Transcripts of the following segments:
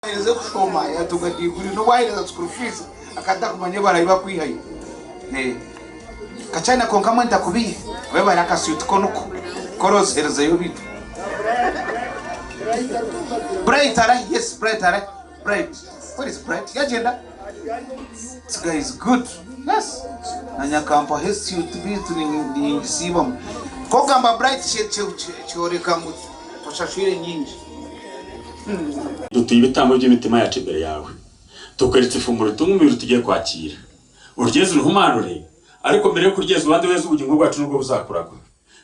Aherize kushoma yatunga diguri n'obu ahereza school fees akaba atakumanya ebi barabe bakwihayo. Kachina kwonka mbwenu takubiiha abe bari akasuit ko niko koroziherezeyo bitu. Bright arahi yes Bright arahi Bright where is Bright yagyenda this guy is good yes nanye akampaho esuit bitu ningisiibamu kogamba Bright kyoreka ngu toshashwire nyingi. Dutuye ebitambo by'emitima yaacu embere yaawe. Tukweretse ifunguro ritunga omubiri tugiye kwakiira. Oryeze orihumaanure, ariko mbere y'okuryeza obanze weze obugingo bwacu nibwo buzakuragwa.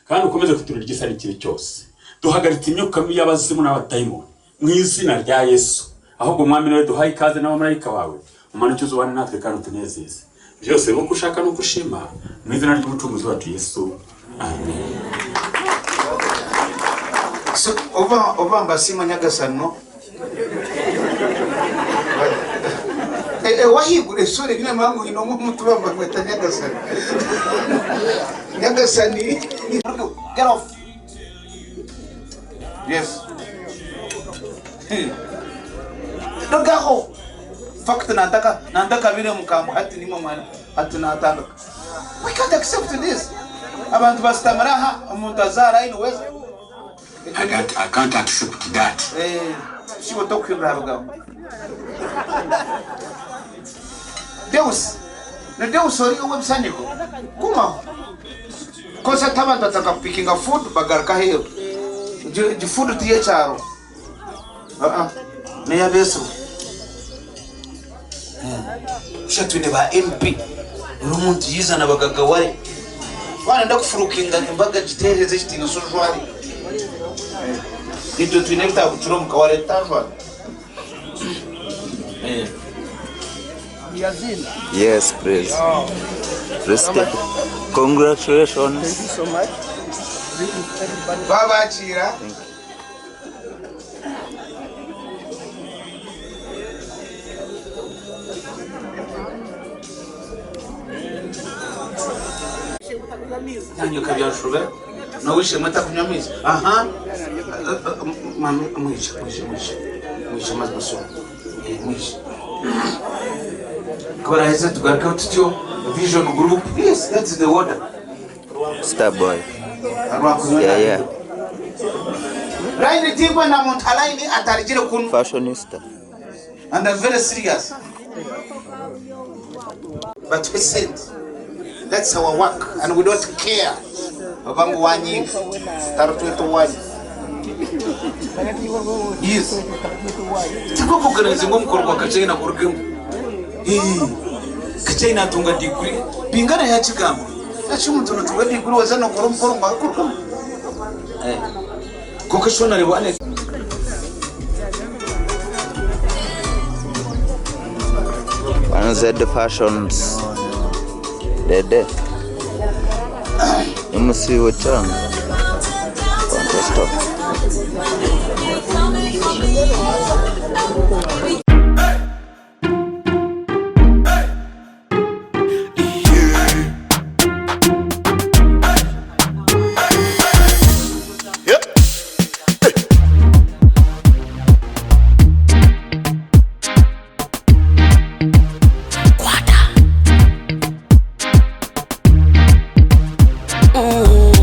Kandi okomeze kuturinda igisa n'ikibi kyose. Duhagaritse emyuka mibi y'abazimu n'abadaimoni mu izina rya Yesu. Ahubwo Mwami niwe duhaye ikaze n'abamalayika baawe, omanuke oze obane natwe kandi otunezeeze. Byose bibe oku oshaka n'oku oshiima, omu izina ry'omucunguzi wacu Yesu, Amiina. So oba oba mbasiima Nyagasani no ewahaiguru esore nyine mangu hine omwe omuntu bamweta Nyagasani Nyagasani get off yes rugaho fact nantaka nantakabire mukambwe hati nimwe mwana hati natandika We can't accept this. Abantu basitamire aha omuntu azaara aine weza. I can't, I can't accept that. Eh, shibo tokuhindura aha bigambo. Deus, ni Deus ori ow'ebisaniko. Gumaho. Kosa ati abantu batandika kupikinga food bagaruka aheeru. Egi food ti y'ekyaro. Aa, n'ey'abeesigwa. Kusha twine ba MP buri omuntu yaija na bagagaware. Waarenda kufurukinga embaga giteereze ekitiinisa ojware. Itwe twine ebitakucura omuka wareeta otajwara. Yes, please. Respect. Congratulations. Babakiira. Nanyuka byanshobera nowishemwe takunywa amaizi aha mami mwije mwije mwije mwije amazi masoro mwije kubaraheze tugarukeho tutyo vision group yes that's the order Starboy. Yeah, yeah. Line tinkwenda muntu ha line atarigire kunu. Fashionista. And I'm very serious. Batuhe sente. That's our work and we don't care. Oba ngu wanyiiga tarutweta owanyu. Yes. Tikwo kuganiriza ngu omukoro gwa Kachaina gurugemu. Kachaina atunga degree. Bingana yakigamba. Eki omuntu notunga degree waza nokora omukoro ngu arikurugamu. Kwonka shi onareeba One Z Fashions Dede MC Wechanga Fantastic.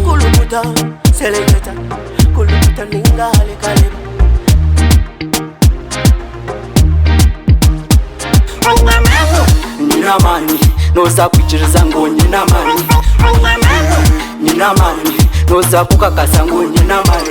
Kulukuta, seleketa, kulukuta ninga halikaleba. Nyine amaani noza kwikiriza ngu nyine amaani nyine amaani noza kukakasa ngu nyine amaani.